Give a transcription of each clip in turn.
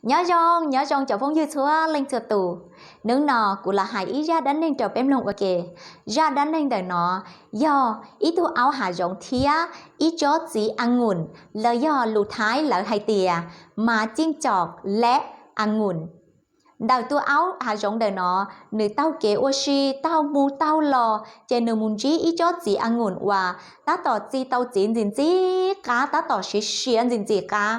Nyob zoo, nyob zoo cov phooj ywg txhua leej txhua tus. Hnub no kuv los hais ib zaj dab neeg rau peb mloog ua ke. Zaj dab neeg ntawm no yog ib tug aub hav zoov thiab ib tsob txiv a ngun, los yog lus Thaib lawv hais tias mas cij cos leb a ngun. Ntawm tus aub hav zoov ntawm no, nws taug kev ua si taug mus taug los ces nws mus ntsib ib tsob txiv a ngun uas tab tom txi tau txiv ntxim ntxim qab, tab tom siav siav ntxim ntxim qab.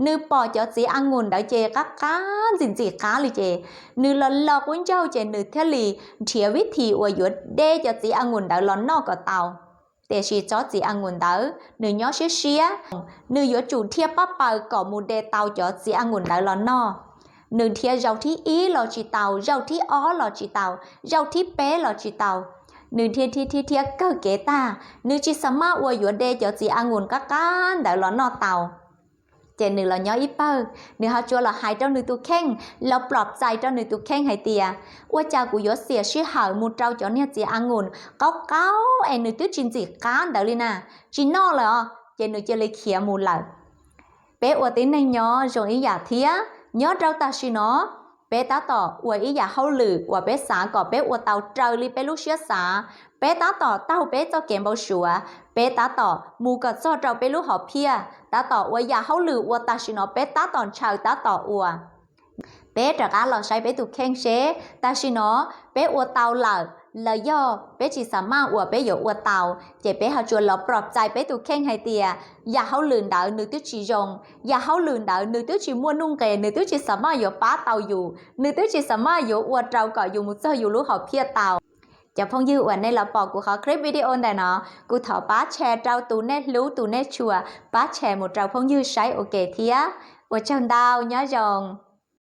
Nws pom cov txiv a ngun ntawd ces qab qab ntxim ntxim qab li ces nws los los quav ncaug ces nws thiaj li nrhiav vib thim uas yuav de cov txiv a ngun ntawd los noj kom tau. Tiam sis tsob txiv a ngun ntawd nws nyob siab siab, nws yuav tsum dhia pab paws kom mus de tau cov txiv a ngun ntawd los noj. Nws dhia zaus thib ib los tsis tau, zaus thib ob los tsis tau, zaus thib peb los tsis tau. Nws dhia dhia dhia dhia kawg kev tag, nws tsis xam maj uas yuav de cov txiv a ngun qab qab ntawd los noj tau. Ces nws los nyob ib pawg, nws ho tsuas los hais rau nws tus kheej, los plom txais rau nws tus kheej hais tias, ua cas kuv yuav xiam sij hawm mus rau cov niag txiv a ngun qaub qaub es nws twb tsis ntxim qab ntawd li na, tsis noj lawm os, ces nws cia li khiav mus lawm. Peb ua tib neeg nyob zoo ib yam thiab, nyob rau tam sim no peb tab tom ua ib yam hauj lwm uas peb xav kom peb ua tau raws li peb lub siab xav. Peb tab tom taug peb txoj kev npau suav, peb tab tom mus kom txog rau peb lub hom phiaj, tab tom ua yam hauj lwm uas tam sim no peb tab tom ntshaw tab tom ua. Peb rov qab los saib peb tus kheej seb tam sim no peb ua tau lawm los yog peb tsis xam maj uas peb yuav ua tau, ces peb ho tsuas los plom txais peb tus kheej hais tias yam hauj lwm ntawd nws twb tsis zoo, yam hauj lwm ntawd nws twb tsis muaj nuj nqes, nws twb tsis xam maj yuav pab tau yus, nws twb tsis xam maj yuav ua rau kom yus mus txog yus lub hom phiaj tau. Cov phooj ywg uas nej los pom kuv qhov clip video ntawm no, kuv thov pab share rau tus nej hlub tus nej tshua, pab share mus rau phooj ywg saib ua ke thiab. Ua tsaug ntau, nyob zoo.